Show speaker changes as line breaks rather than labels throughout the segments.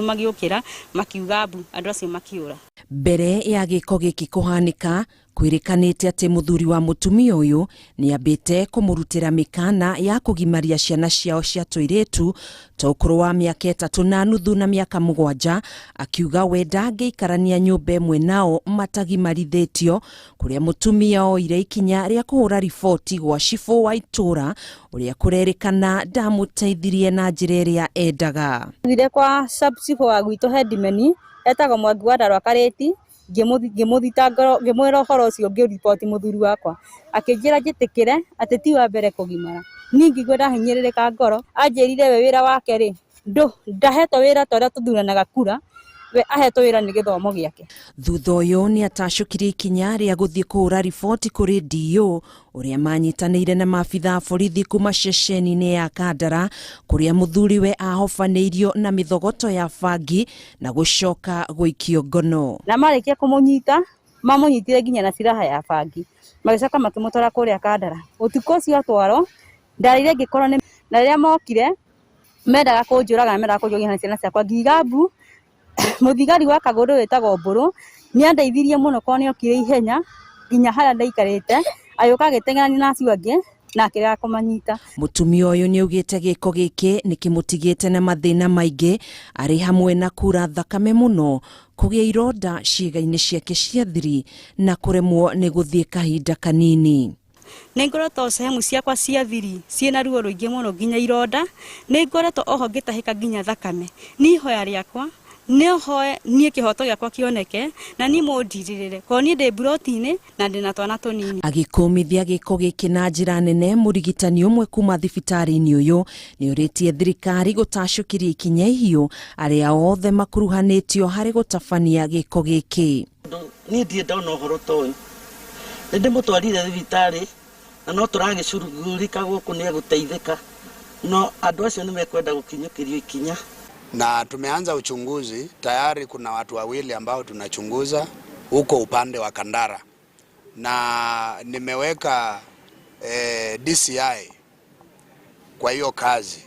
Magĩũkĩra makiuga mbu, andũ acio makĩũra.
Mbere ya gĩko gĩkĩ kũhanĩka, kwĩrĩkanĩte atĩ mũthuri wa mũtumia ũyũ nĩambĩte kũmũrutĩra mĩkana ya kũgimaria ciana ciao cia tũirĩtu ta ũkũrũ wa mĩaka 3.5 na mĩaka 7, akiuga we ndangĩikarania nyũmba ĩmwe nao matagimarithĩtio, kũrĩa mũtumia oire ikinya rĩa kũhũra riboti gwa cibũ wa itũra ũrĩa kũrerĩkana ndamũteithirie na njĩra ĩrĩa endaga.
Thire kwa sub cibũ wa gwitũ headman etagwo Mwangi wa Ndarwa Karĩti, ngĩmũthitanga, ngĩmwĩra ũhoro ũcio, ngĩriboti mũthuri wakwa, akĩnjĩra njĩtĩkĩre atĩ ti wa mbere kũgimara. Niĩ ngĩigua ndahinyĩrĩrĩka ngoro. Anjĩrire we wĩra wake rĩ, ndahetwo wĩra ta ũrĩa tũthuranaga kura, we ahetwo wĩra nĩ gĩthomo gĩake.
Thutha ũyũ nĩ atacũkirie ikinya rĩa gũthiĩ kũhũra riboti kũrĩ DO ũrĩa manyitanĩire na maabitha a borithi kuma ceceni-inĩ ya Kandara, kũrĩa mũthuriwe ahobanĩirio na mĩthogoto ya bangi na gũcoka gũikio ngono.
Na marĩkia kũmũnyita, mamũnyitire nginya na silaha ya bangi, magĩcoka makĩmũtwara kũrĩa Kandara. Ũtukũ ũcio atwarwo ndarĩire ngĩkorwo nĩ, na rĩrĩa mokire mendaga kũnjũraga na mendaga kũnjũraga na ciana ciakwa. Ngiuga mbu. Mũthigari wa Kagũndũ wĩtagwo Mbũrũ nĩandeithirie mũno tondũ nĩokire ihenya nginya harĩa ndaikarĩte, agĩũka agĩteng'erania na acio angĩ na akĩrega kũmanyita.
Mũtumia ũyũ nĩaugĩte gĩko gĩkĩ nĩkĩmũtigĩte na mathĩna maingĩ, arĩ hamwe na kura thakame mũno, kũgĩa ironda ciĩga-inĩ ciake cia thiri na kũremwo nĩ gũthiĩ kahinda kanini.
Nĩ ngoretwo sehemu ciakwa cia thiri ciĩna ruo rũingĩ mũno nginya ironda, nĩ ngoretwo oho ngĩtahĩka nginya thakame. Niĩ ihoya rĩakwa nĩ hoe niĩ kĩhoto gĩakwa kĩoneke na niĩ mũndirĩrĩre, korwo niĩ ndĩ mburoti-inĩ na ndĩna twana tũnini.
Agĩkũmithia gĩko gĩkĩ na njĩra nene, mũrigitani ũmwe kuma thibitarĩ-inĩ ũyũ nĩũrĩtie thirikari gũtacũkĩria ikinya ihiũ arĩa othe makuruhanĩtio harĩ gũtabania gĩko gĩkĩ.
Niĩ ndirĩ ndona ũhoro ta ũyũ, nĩ ndĩmũtwarire thibitarĩ na no tũragĩcurugurika gũkũ nĩ egũteithĩka, no andũ acio nĩ mekwenda gũkinyũkĩrio ikinya.
Na tumeanza uchunguzi tayari, kuna watu wawili ambao tunachunguza huko upande wa Kandara, na nimeweka DCI kwa hiyo kazi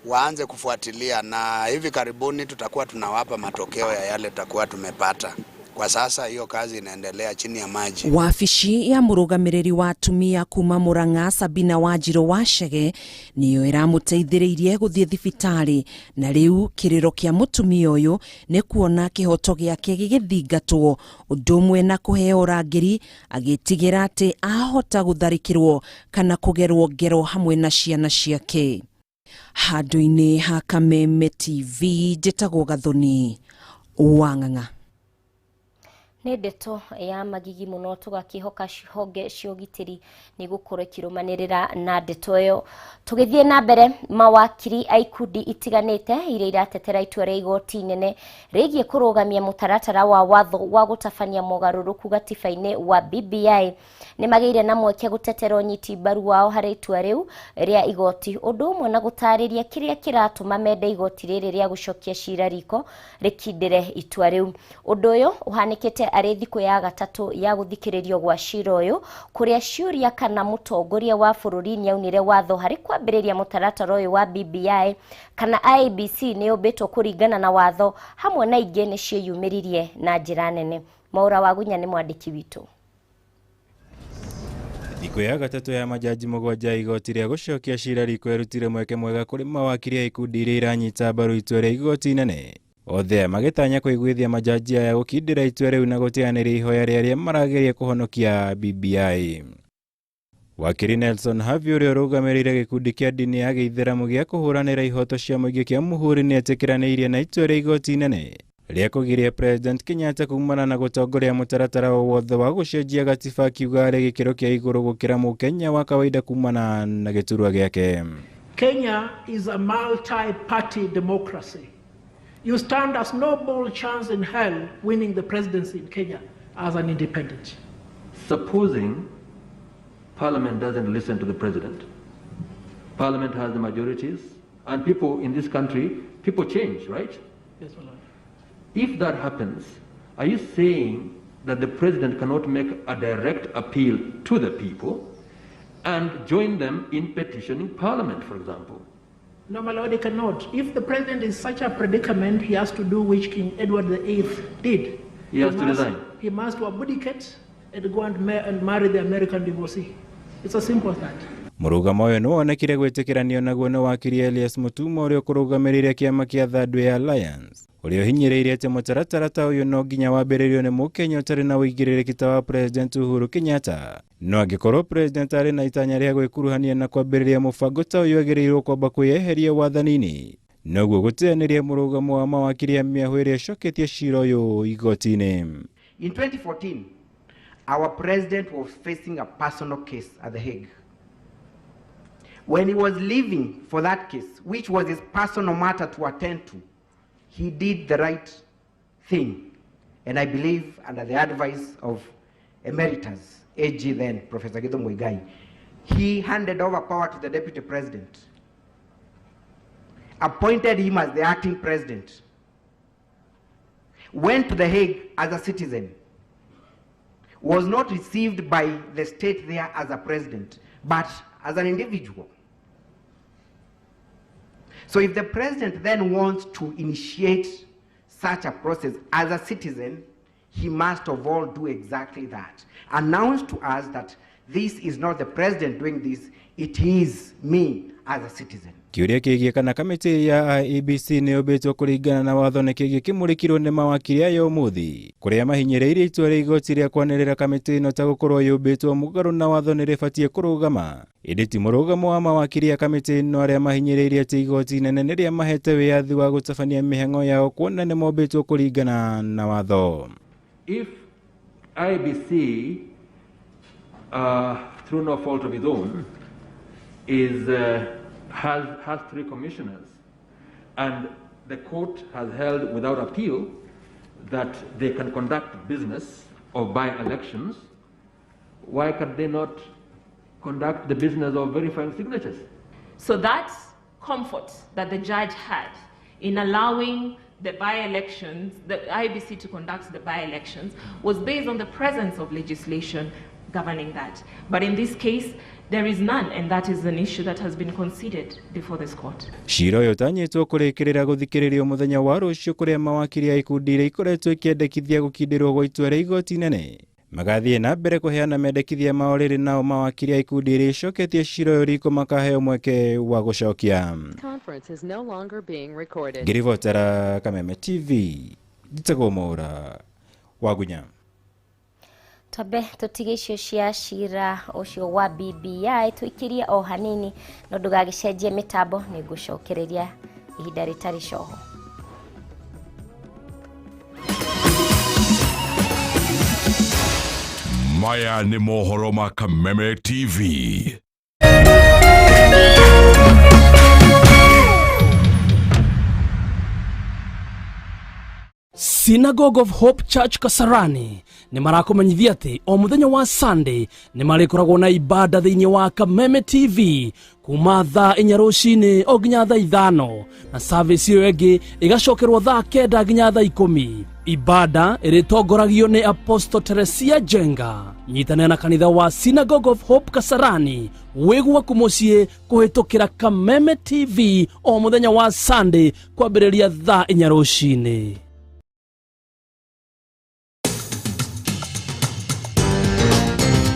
waanze kufuatilia, na hivi karibuni tutakuwa tunawapa matokeo ya yale tutakuwa tumepata. Kwa sasa hiyo kazi inaendelea chini ya maji.
Wabici ya mũrũgamĩrĩri wa atumia kuma Murang'a Sabina Wanjirũ Wachege nĩyo ĩramũteithĩrĩirie gũthiĩ thibitarĩ, na rĩu kĩrĩro kĩa mũtumia ũyũ nĩ kuona kĩhoto gĩake gĩgĩthingatwo ũndũ ũmwe na kũheo ũrangĩri, agĩtigĩra atĩ ahota gũtharĩkĩrwo kana kũgerwo ngero hamwe na ciana ciake. Handũ-inĩ ha Kameme TV, njĩtagwo Gathoni Wang'ang'a.
Nĩ ndeto ya magigi mũno, tũgakĩhoka honge cia ũgitĩri nĩ gũkorwo ikĩrũmanĩrĩra na ndeto ĩyo. Tũgĩthiĩ na mbere, mawakiri a ikundi itiganĩte iria iratetera itua rĩa igoti inene rĩgiĩ kũrũgamia mũtaratara wa watho wa gũtabania mogarũrũku gatiba-inĩ wa BBI nĩ magĩire na mweke gũtetera ũnyiti mbaru wao harĩ itua rĩu rĩa igoti, ũndũ ũmwe na gũtarĩria kĩrĩa kĩratũma mende igoti rĩrĩ rĩa gũcokia cira riko rĩkindĩre itua rĩu. Ũndũ ũyũ ũhanĩkĩte arĩ thikũ ya gatatũ ya gũthikĩrĩrio gwa cira ũyũ, kũrĩa ciũria kana mũtongoria wa bũrũri nĩaunire watho harĩ kwambĩrĩria mũtaratara ũyũ wa BBI kana IEBC nĩyũmbĩtwo kũringana na watho, hamwe na ingĩ nĩ ciĩyumĩririe na njĩra nene. Maura Wagunya nĩ mwandĩki witũ.
Thikũ ya gatatũ ya majaji 7 a igoti rĩa gũcokia cira riko ĩrutire mweke mwega kũrĩ mawakiri a ikundi iria iranyita mbaru itua rĩa igoti inene, othe magĩtanya kũiguithia majaji aya gũkindĩra itua rĩu na gũteanĩria ihoya rĩa arĩa marageria kũhonokia BBI. Wakiri Nelson Havi ũrĩa ũrũgamĩrĩire gĩkundi kĩa ndini ya gĩithĩramu gĩa kũhũranĩra ihoto cia mũingĩ kĩa Muhuri nĩetĩkĩranĩirie na itua rĩa igoti inene rĩa kũgiria President Kenyatta kumana na gũtongoria mũtaratara o wothe wa gũcenjia gatiba, akiuga arĩ gĩkĩro kĩa igũrũ gũkĩra mũkenya wa kawaida kumana na gĩturwa gĩake.
Kenya is a multi-party democracy. You stand a snowball chance in hell winning the presidency in Kenya as an independent.
Supposing Parliament doesn't listen to the president, Parliament has the majorities, and people in this country, people change, right?
Yes, my lord.
If that happens, are you saying that the president cannot make a direct appeal to the people and join them in petitioning Parliament, for example?
No, my lord, he cannot. If the president is such a predicament, he has to do which King Edward VIII did.
He has to resign.
He must abdicate and go and marry the American divorcee. It's as simple as that.
Mũrũgamo ũyũ nĩwonekire gwĩtĩkĩranio naguo nĩ wakiri Elias Mutuma ũrĩa ũkũrũgamĩrĩire kĩama kĩa Third Way Alliance, ũrĩa ũhinyĩrĩirie atĩ mũtaratara ta ũyũ no nginya wambĩrĩrio nĩ mũkenya ũtarĩ na ũigĩrĩrĩki ta wa President Uhuru Kenyatta. No angĩkorwo President arĩ na itanya rĩa gwĩkuruhania na kwambĩrĩria mũbango ta ũyũ, agĩrĩirwo kwamba kwĩyeheria wathani-inĩ, noguo gũteanĩria mũrũgamo wa mawakiri a mĩahũ ĩrĩa ĩcoketie cira ũyũ igoti-inĩ.
In 2014, our president was facing a personal case at The Hague. When he was leaving for that case, which was his personal matter to attend to, he did the right thing. And I believe under the advice of Emeritus, AG then, Professor Githu Muigai, he handed over power to the deputy president, appointed him as the acting president, went to The Hague as a citizen, was not received by the state there as a president, but as an individual. So if the president then wants to initiate such a process as a citizen, he must of all do exactly that. Announce to us that this is not the president doing this, it is me as a citizen.
Kĩũria kĩgiĩ kana kamĩtĩ ya IEBC nĩ yũmbĩtwo kũringana na watho nĩ kĩngĩ kĩmũrĩkirwo nĩ mawakiri aya ũmũthĩ, kũrĩa mahinyĩrĩirie itua rĩa igoti rĩa kwanĩrĩra kamĩtĩ ĩno ta gũkorwo yũmbĩtwo mũgarũ na watho nĩ rĩbatiĩ kũrũgama. Ĩndĩ ti mũrũgamo wa mawakiri a kamĩtĩ ĩno arĩa mahinyĩrĩirie atĩ igoti inene nĩ rĩamahete wĩyathi wa gũtabania mĩhang'o yao kuona nĩ mombĩtwo kũringana na watho.
If IEBC, through no fault of its own, is has three commissioners, and the court has held without appeal that they can conduct business of by-elections, why can they not conduct the business of verifying signatures?
So that comfort that the judge had in allowing the by-elections, the IEBC to conduct the by-elections, was based on the presence of legislation governing that. But in this case, there is none, and that is an issue that has been considered before this court.
Cira ũyũ ũtanyĩtwo kũrĩkĩrĩra gũthikĩrĩrio mũthenya wa rũciũ, kũrĩa mawakiri a ikundi iria ikoretwo ikĩendekithia gũkindĩrwo gwa itua rĩa igoti inene magathiĩ na mbere kũheana mendekithia mao rĩrĩ, nao mawakiri a ikundi iria icoketie cira ũyũ riko makaheo mweke wa gũcokia. Ngĩribotera Kameme TV, njĩtagwo Mwaura Wagunya.
Twambe tũtige icio cia cira ũcio wa BBI tũikirie o hanini, no ndũgagĩcenjie mĩtambo, nĩ ngũcokereria ihinda rĩtarĩ coho.
Maya nĩ mohoro ma Kameme TV.
Synagogue of Hope Church Kasarani nĩ marakũmenyithia atĩ o mũthenya wa Sunday nĩ marĩkoragwo na ibada thĩinĩ wa Kameme TV kuma thaa 4 rũcinĩ o nginya thaa 5, na service ĩyo ĩngĩ ĩgacokerwo thaa 9 nginya thaa 10. Ibada ĩrĩtongoragio nĩ Apostle Teresia Jenga. Nyitanĩra na kanitha wa Synagogue of Hope Kasarani wĩ gwaku mũciĩ kũhĩtũkĩra Kameme TV o mũthenya wa Sunday kwambĩrĩria thaa 4 rũcinĩ.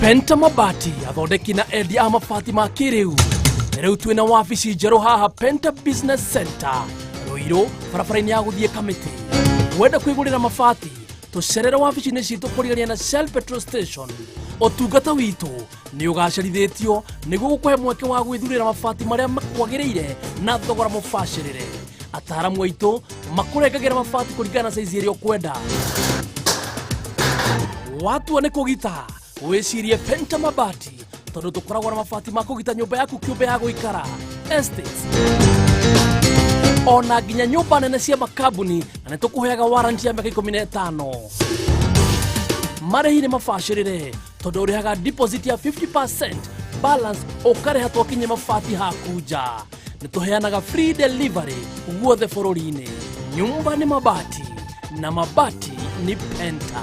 Penta Mabati athondeki na endia a mabati ma kĩrĩu. Rĩu twĩna wabici njerũ haha Penta Business Center Ruiru, barabara-inĩ ya gũthiĩ Kamĩtĩ. Wenda kwĩgũrĩra mabati, tũcerere wabici-inĩ citũ kũrigania na Shell Petrol Station. Ũtungata witũ nĩ ũgacerithĩtio nĩguo gũkũhe mweke wa gwĩthurĩra mabati marĩa makwagĩrĩire na thogora mũbacĩrĩre. Ataaramu aitũ makũrengagĩra mabati kũringana na saizi ĩrĩa ũkwenda. Watua nĩ kũgita, wĩcirie Penta Mabati, tondũ tũkoragwo na mabati ma kũgita nyũmba yaku kĩũmbe ya gũikara, estates, ona nginya nyũmba nene cia makambuni, na nĩ tũkũheaga warranty ya mĩaka 15. Marĩhi nĩ mabacĩrĩre tondũ ũrĩhaga deposit ya 50%, balance ũkarĩha twakinyia mabati haku nja. Nĩ tũheanaga free delivery guothe bũrũri-inĩ. Nyumba nĩ mabati na mabati nĩ Penta.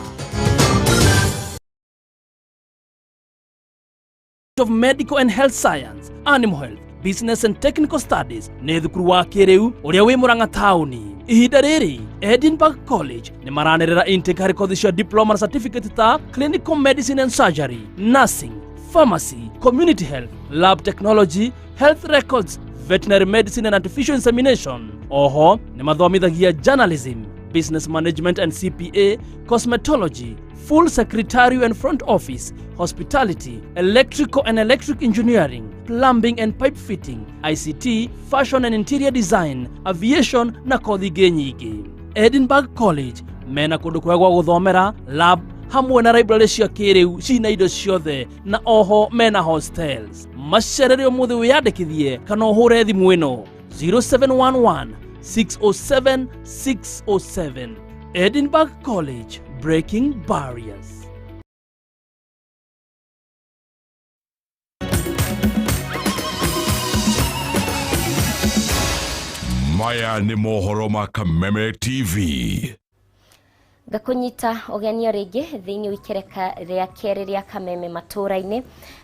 Of Medical and Health Science, Animal Health, Business and Technical Studies nĩ thukuru wa kĩrĩu ũrĩa wĩ Murang'a taũni. Ihinda rĩrĩ Edinburgh College nĩ maranĩrĩra intake harĩ kothi cia diploma na certificate ta Clinical Medicine and Surgery, Nursing, Pharmacy, Community Health, Lab Technology, Health Records, Veterinary Medicine and Artificial Insemination. Oho nĩ mathomithagia Journalism, Business Management and CPA, Cosmetology, Full Secretarial and Front Office, Hospitality, Electrical and Electric Engineering, Plumbing and Pipe Fitting, ICT, Fashion and Interior Design, Aviation na kothi ingĩ nyingĩ. Edinburgh College mena kũndũ kwega gwa gũthomera, lab hamwe na library cia kĩrĩu cina indo ciothe na oho mena hostels. Macerere ũmũthĩ wĩyandĩkithie kana ũhũre thimũ ĩno 0711 607 607. Edinburgh College, breaking barriers.
Maya nĩ mohoro ma Kameme TV.
Ngakunyita ũgenio rĩngĩ thĩinĩ wa ikereka rĩa kerĩ rĩa Kameme matũũra-inĩ.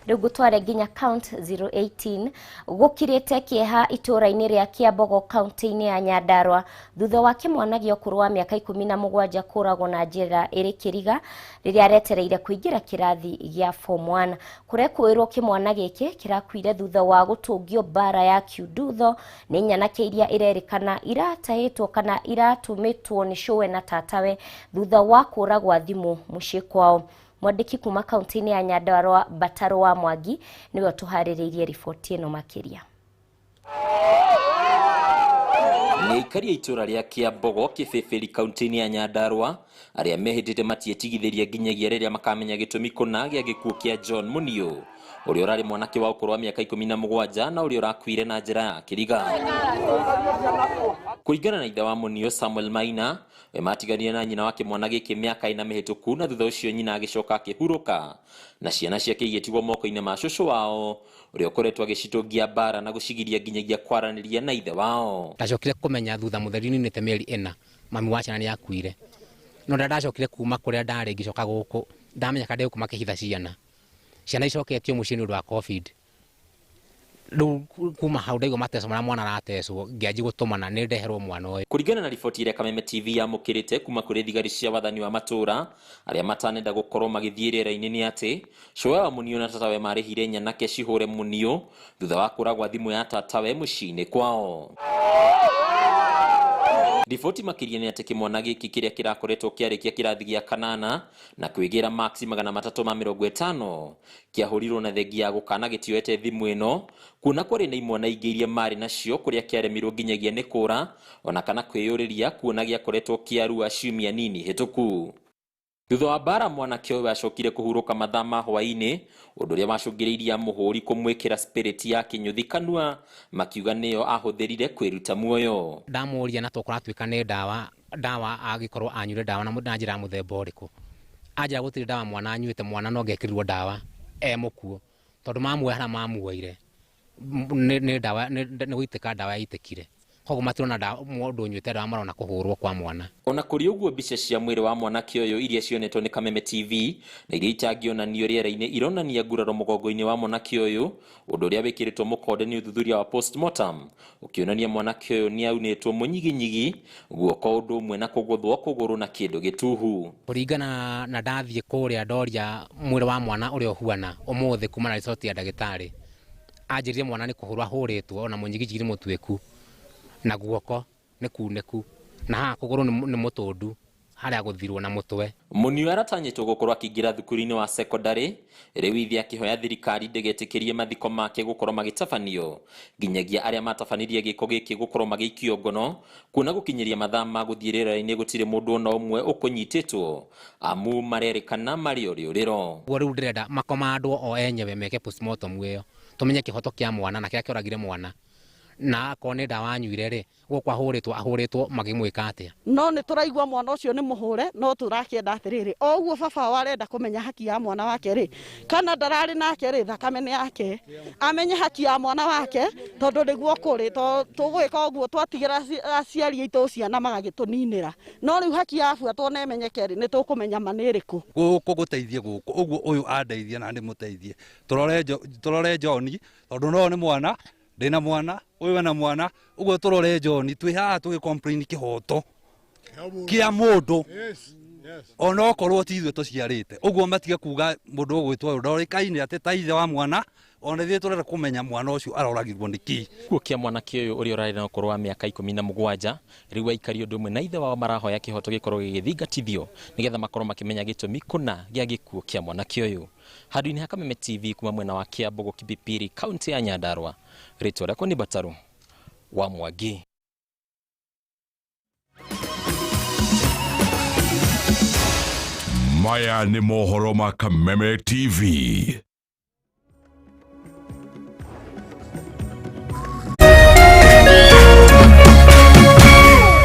Rĩu ngũtware nginya count 018 gũkirĩte kĩeha itũũra-inĩ rĩa Kĩambogo kaunti-inĩ ya Nyandarua thutha wa kĩmwana gĩa ũkũrũ wa mĩaka 17 kũragwo na njĩra ĩrĩ kĩriga rĩrĩa aretereire kũingĩra kĩrathi gĩa form 1. Kũrekũĩrwo kĩmwana gĩkĩ kĩrakuire thutha wa gũtũngio mbara ya kiundutho nĩ nyanake iria irerĩkana iratahĩtwo kana iratũmĩtwo nĩ cũwe na tatawe thutha wa kũragwa thimũ mũciĩ kwao. Mwandĩki kuma kaunti-inĩ ya Nyandarua Mbataro wa Mwangi nĩwe ũtũharĩrĩirie riboti ĩno makĩria.
Nĩ aikari a itũũra rĩa Kĩambogo Kĩbĩbĩri kaunti-inĩ ya Nyandarua arĩa mehĩtĩte matietigithĩria nginyagia rĩrĩa makamenya gĩtũmi kũna gĩa gĩkuũ kĩa John Muniu ũrĩa ũrarĩ mwanake wa ũkũrũ wa mĩaka 17 na ũrĩa ũrakuire na njĩra ya kĩriga. Kũringana na ithe wa Muniu Samuel Maina, we matiganire na nyina wa kĩmwana gĩkĩ mĩaka 4 mĩhĩtũku na thutha ũcio nyina agĩcoka akĩhurũka na ciana ciake igĩtigwo moko-inĩ ma cũcũ wao ũrĩa ũkoretwo agĩcitũngia mbara na gũcigiria nginyagia kwaranĩria na ithe wao.
Ndacokire kũmenya thutha mũtheri ninĩte mĩeri 4 mami wa ciana nĩakuire, no ndacokire kuma kũrĩa ndarĩ ngĩcoka gũkũ ndamenya ka ndĩgũkũ makĩhitha ciana ciana icoketio mũciĩ nĩ ũndũ wa COVID. Rĩu kuma hau ndaigua mateco marĩa mwana aratecwo ngĩanjia gũtũmana nĩ ndeherwo mwana ũyũ.
Kũringana na riboti ĩrĩa Kameme TV yamũkĩrĩte kuma kũrĩ thigari cia wathani wa matũũra arĩa matanenda gũkorwo magĩthiĩ rĩera-inĩ nĩ atĩ cũwe wa Muniu na tatawe marĩhire nyanake cihũre Muniu thutha wa kũragwa thimũ ya tatawe mũciĩ-inĩ kwao. Riboti makĩria nĩ atĩ kĩmwana gĩkĩ kĩrĩa kĩrakoretwo kĩarĩkia kĩrathi gĩa kanana na kwĩgĩra maksi 350 kĩahũrirwo na thengia ya gũkana gĩtioete thimũ ĩno kuona kwarĩ na imwana ingĩ iria marĩ nacio kũrĩa kĩaremirwo nginyagia nĩ kũra ona kana kwĩyũrĩria kuona gĩakoretwo kĩarua ciumia nini hĩtũku. Thutha wa mbara mwanake ũyũ acokire kũhurũka mathaa ma hwaĩ-inĩ ũndũ ũrĩa wacũngĩrĩirie mũhũri kũmwĩkĩra spirit ya kĩnyũthi kanua makiuga nĩyo ahũthĩrire kwĩruta muoyo.
Ndamũria na tũkũratuĩka nĩ ndawa agĩkorwo anyuire ndawa na njĩra ya mũthemba ũrĩkũ, anjĩra gũtirĩ ndawa mwana anyuĩte, mwana no angĩekĩrirwo ndawa e mũkuũ tondũ mamuoya harĩa mamuoire nĩ ndawa nĩ gũitĩka ndawa yaitĩkire. Koguo matirona mũndũ ũnyuĩte ndawa marona kũhũrwo kwa mwana.
Ona kũrĩ ũguo mbica cia mwĩrĩ wa mwanake ũyũ iria cionetwo nĩ Kameme TV na iria itangĩonanio rĩera-inĩ ironania nguraro mũgongo-inĩ wa mwanake ũyũ ũndũ ũrĩa wĩkĩrĩtwo mũkonde nĩ ũthuthuria wa postmortem ũkĩonania mwanake ũyũ nĩ aunĩtwo mũnyiginyigi guoko ũndũ ũmwe na kũgũthwo kũgũrũ na kĩndũ gĩtuhu.
Kũringana na ndathiĩ kũrĩa ndoria mwĩrĩ wa mwana ũrĩa ũhuana ũmũthĩ kuma na riboti ya ndagĩtarĩ anjĩrire mwana nĩ kũhũrwo ahũrĩtwo ona mũnyiginyigi nĩ mũtuĩku na guoko nĩ kunĩku na haha kũgũrũ nĩ mũtũndu harĩa gũthirwo na mũtwe.
Muniu aratanyĩtwo gũkorwo akĩingĩra thukuru-inĩ wa secondary rĩu ithe akĩhoya thirikari ndĩgetĩkĩrie mathiko make gũkorwo magĩtabanio nginyagia arĩa matabanirie gĩko gĩkĩ gũkorwo magĩikio ngono kuona gũkinyĩria mathaa ma gũthiĩ rĩera-inĩ gũtirĩ mũndũ ona ũmwe ũkũnyitĩtwo amu marerĩkana marĩ o rĩũrĩro.
Ũguo rĩu ndĩrenda makomandwo o enyewe meke postmortem ĩyo tũmenye kĩhoto kĩa mwana na kĩrĩa kĩoragire mwana na akorwo nĩ ndawa anyuire rĩ gũkũ ahũrĩtwo ahũrĩtwo magĩmwĩka atĩa.
No nĩ tũraigua mwana ũcio nĩ mũhũre no tũrakĩenda atĩrĩrĩ o ũguo baba wao arenda kũmenya haki ya mwana wake rĩ kana ndararĩ nake rĩ thakame nĩ yake amenye haki ya mwana wake tondũ nĩguo kũrĩ tũgwĩka ũguo twatigĩra aciari aitũ ciana magagĩtũninĩra no rĩu haki ya buatwo na ĩmenyeke rĩ nĩ tũkũmenya ma nĩ ĩrĩkũ.
Gũkũ gũteithie gũkũ ũguo ũyũ andeithie na ndĩmũteithie tũrore John tondũ no nĩ mwana Ndĩna mwana ũyũ ena mwana ũguo tũrore John twĩ haha tũgĩ complain kĩhoto kĩa mũndũ onokorwo ti ithuĩ tũciarĩte ũguo matige kuga mũndũ ũgwĩtwo ũyũ ndorĩkaine atĩ ta ithe wa mwana ona ithuĩ tũrenda kũmenya mwana ũcio aroragirwo nĩ kĩ.
Gĩkuũ kĩa mwanake ũyũ ũrĩa ũrarĩ na ũkũrũ wa mĩaka 17 rĩu aikari ũndũ ũmwe na ithe wao marahoya kĩhoto gĩkorwo gĩgĩthingatithio nĩgetha makorwo makĩmenya gĩtũmi kũna gĩa gĩkuũ kĩa mwanake ũyũ. Handũ-inĩ ha Kameme TV kuma mwena wa Kiambogo Kibipiri kaunti ya Nyandarua, rĩtwa rĩakwa nĩ Bataru wa Mwangi.
Maya nĩ mohoro ma Kameme TV.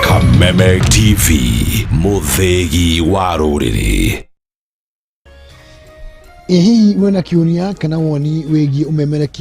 Kameme TV, mũthĩgi wa rũrĩrĩ.
Ĩ hihi wĩna kĩũria kana woni wĩgiĩ ũmemerekia?